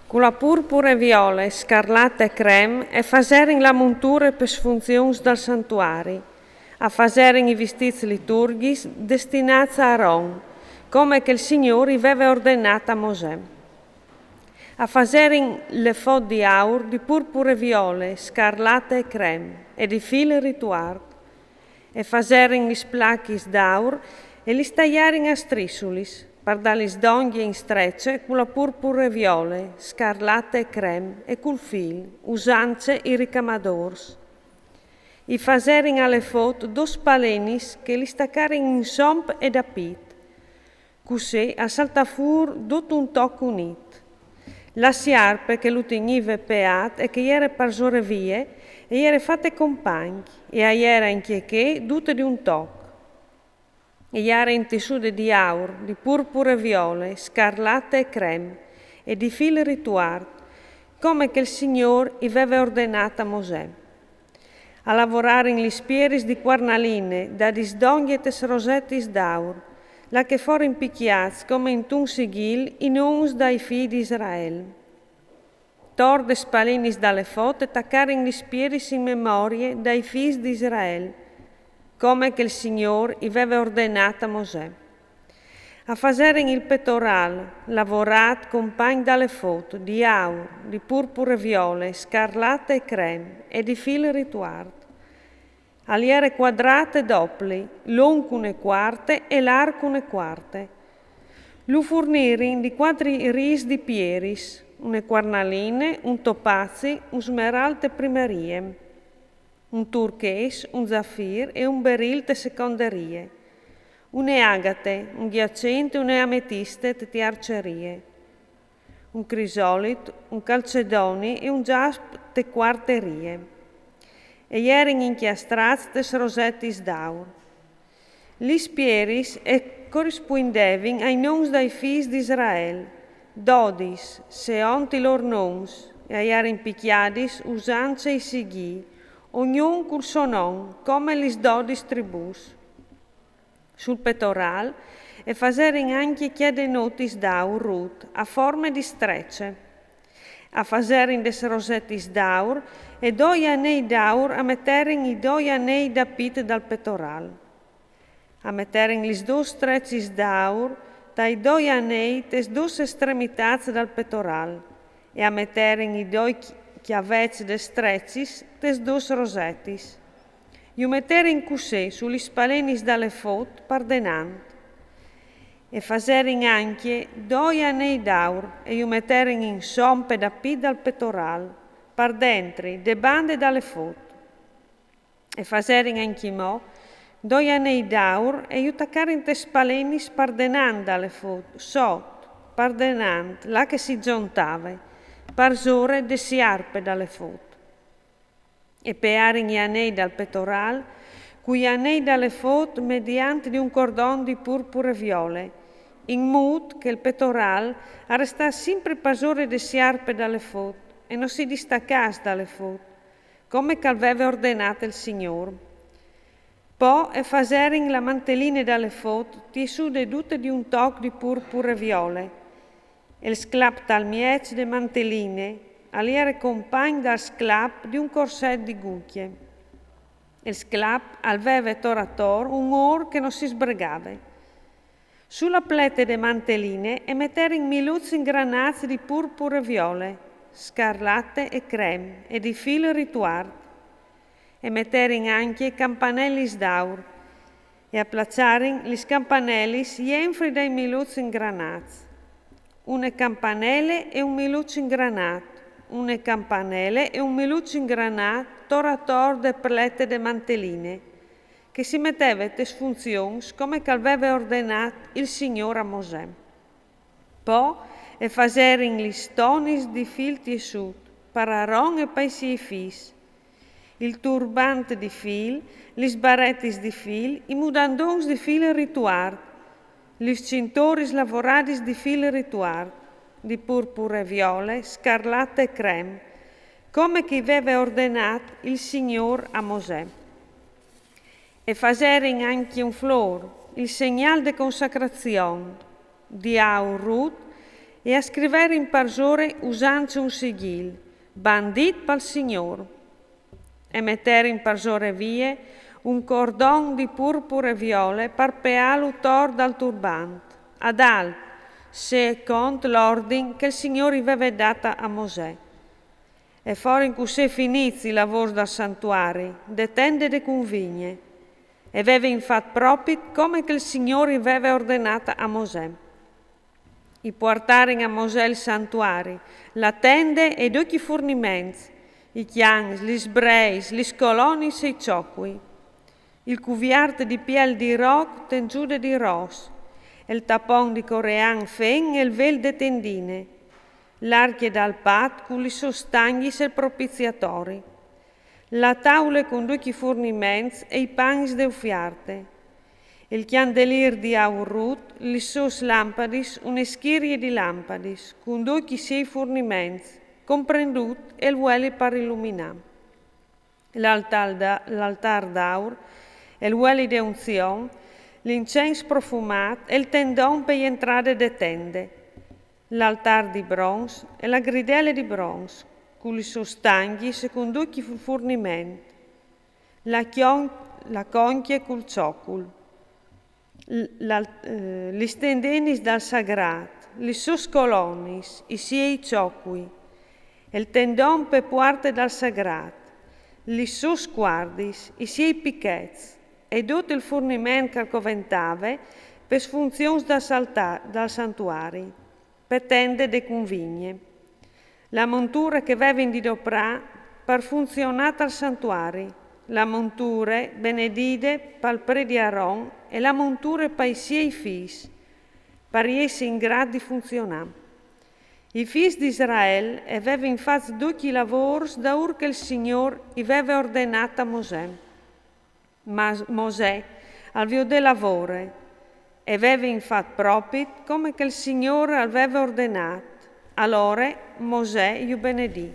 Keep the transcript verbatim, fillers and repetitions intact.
Cu la purpure, viole, scarlate e crem e faserin la monture pes funziuns dal santuari. A faserin i vistits liturghics destinats a Aron, come che il Signor i veve ordenat a Mosè. A faserin l'efod di aur di purpure, viole, scarlate e crem e di fil rituart. E faserin lis placchis d'aur e lis taiarin a strissulis, par dalis dongje in strece cu la purpure, viole, scarlate e crem e cul fil, usance i ricamadors. I faserin al efod dôs palenis che lis tacarin in somp e da pit. Cussì al saltà fûr dut un toc unît. La siarpe che lu tignive peât e che jere parsore vie e jere fate compagn, e a jere ancje chê dute di un toc. E jere intissude di aur, di purpure, viole, scarlate e crem, e di fil rituart, come che il Signor i veve ordenat a Mosè. A lavorarin lis pieris di cuarnaline, dadis dongje tes rosetis d'aur, là che forin picjâts come intun sigjil i nons dai fîs di Israel. Tor des palenis dal efod e tacarin lis pieris in memorie dai fîs di Israel, come che il Signor i veve ordenat a Mosè. A faserin il petorâl, lavorât compagn dal efod, di aur, di purpure, viole, scarlate e crem e di fil rituart. Al jere cuadrât e dopli, lonc une cuarte e larc une cuarte. Lu furnirin di cuatri rîs di pieris, une cuarnaline, un topazi, un smeralt te prime rie, un turchês, un zafir e un beril te seconde rie, une agate, un gjacint e une ametiste te tierce rie, un crisolit, un calcedoni e un giasp te cuarte rie. E jerin incjastrâts tes rosetis d'aur. Lis pieris e corispuindevin ai nons dai fîs di Israel, dodis, seont i lôr nons, e a jerin picjadis usance i sigjî, ognun cul so non, come lis dodis tribûs. Sul petorâl e faserin ancje cjadenotis d'aur rut a forme di strece. A faserin des rosetis d'aur e doi anei d'aur a meterin i doi anei da pit dal petorâl. A meterin lis dôs strecis d'aur tai doi anei tes dôs estremitâts dal petorâl e a meterin i doi cj-, cjavets des strecis tes dôs rosetis. Ju meterin cussì su lis palenis dal efod par denant. E faserin ancje doi anei d'aur e ju meterin in somp e da pit dal petorâl, par dentri, de bande dal efod. E faserin ancjemò doi anei d'aur e ju tacarin tes palenis par denant dal efod, sot, par denant, là che si zontave, parsore de siarpe dal efod. E pearin i anei dal petorâl cui anei dal efod mediant di un cordon di purpure, viole, in mût che il petorâl al restàs simpri parsore de siarpe dal efod e no si distacàs dal efod, come che al veve ordenât il Signor. Po e faserin la manteline dal efod tiessude dute di un toc di purpure, viole, e il sclap tal mieç de manteline al jere compagn dal sclap di un corset di gucje. E il sclap al veve tor ator un ôr che no si sbregave. Su la plete de manteline e meterin miluçs ingranâts di purpure, viole, scarlate e crem e di fil rituart. E meterin ancje campanelis d'aur e a plaçarin lis campanelis jenfri dai miluçs ingranâts. Une campanele e un miluç ingranât, une campanele e un miluç ingranât tor ator de plete de manteline, che si meteve tes funziuns come che al veve ordenât il Signor a Mosè. Po e faserin lis tonis di fil tiessût, par Aron e pai siei fîs, il turbant di fil, lis baretis di fil, i mudandons di fil rituart, lis cintoris lavoradis di fil rituart, di purpure, viole, scarlate e crem, come che i veve ordenât il Signor a Mosè. E faserin ancje un flôr, il segnâl de consacrazion, di aur rut, E a scriverin parsore usance un sighil: bandit pal Signôr. E meterin parsore vie un cordon di purpure e viole par peâlu tor dal turbant, adalt, secont l'ordin che il Signôr i veve dat a Mosè. E forin cussì finîts i lavôrs dal santuari, de tende e de cunvigne. E vevin fat propit come che il Signôr i veve ordenât a Mosè. I puartarin a Mosè il santuari, la tende e ducj i furniments, i cjans, lis breis, lis colonis e i çocui, il cuviert di piel di roc tenzude di ros, il tapon di corean fen e il vel de tendine, l'arcje dal pat cu lis sôs tangjis e il propiziatori, la taule cun ducj i furniments e i pans de ufierte, il cjandelîr di aur rut, lis sôs lampadis, une schirie di lampadis, cun ducj i siei furniments, comprendût il vueli par iluminâ, l'altâr da-, l'altâr d'aur, il vueli de unzion, l'incens profumât e il tendon pe jentrade de tende, l'altâr di brons e la gridele di brons, cu lis sôs tangjis e cun ducj i fu-, furniments, la cjon-, la concje cul çocul, l-, la, eh, lis tendenis dal sagrât, lis sôs colonis, i siei çocui, il tendon pe puarte dal sagrât, lis sôs cuardis, i siei pichets, e dut il furniment che al coventave pes funzions dal salta-, dal santuari, pe tende de cunvigne, la monture che vevin di doprâ par funzionâ tal santuari, la monture benedide pal predi Aron e la monture pai siei fîs, par jessi in grât di funzionâ. I fîs di Israel e vevin fat ducj i lavôrs daûr che il Signôr i veve ordenât a Mosè. Ma Mosè al viodè la vore, e vevin fat propit come che il Signôr al veve ordenât. Alore Mosè ju benedì.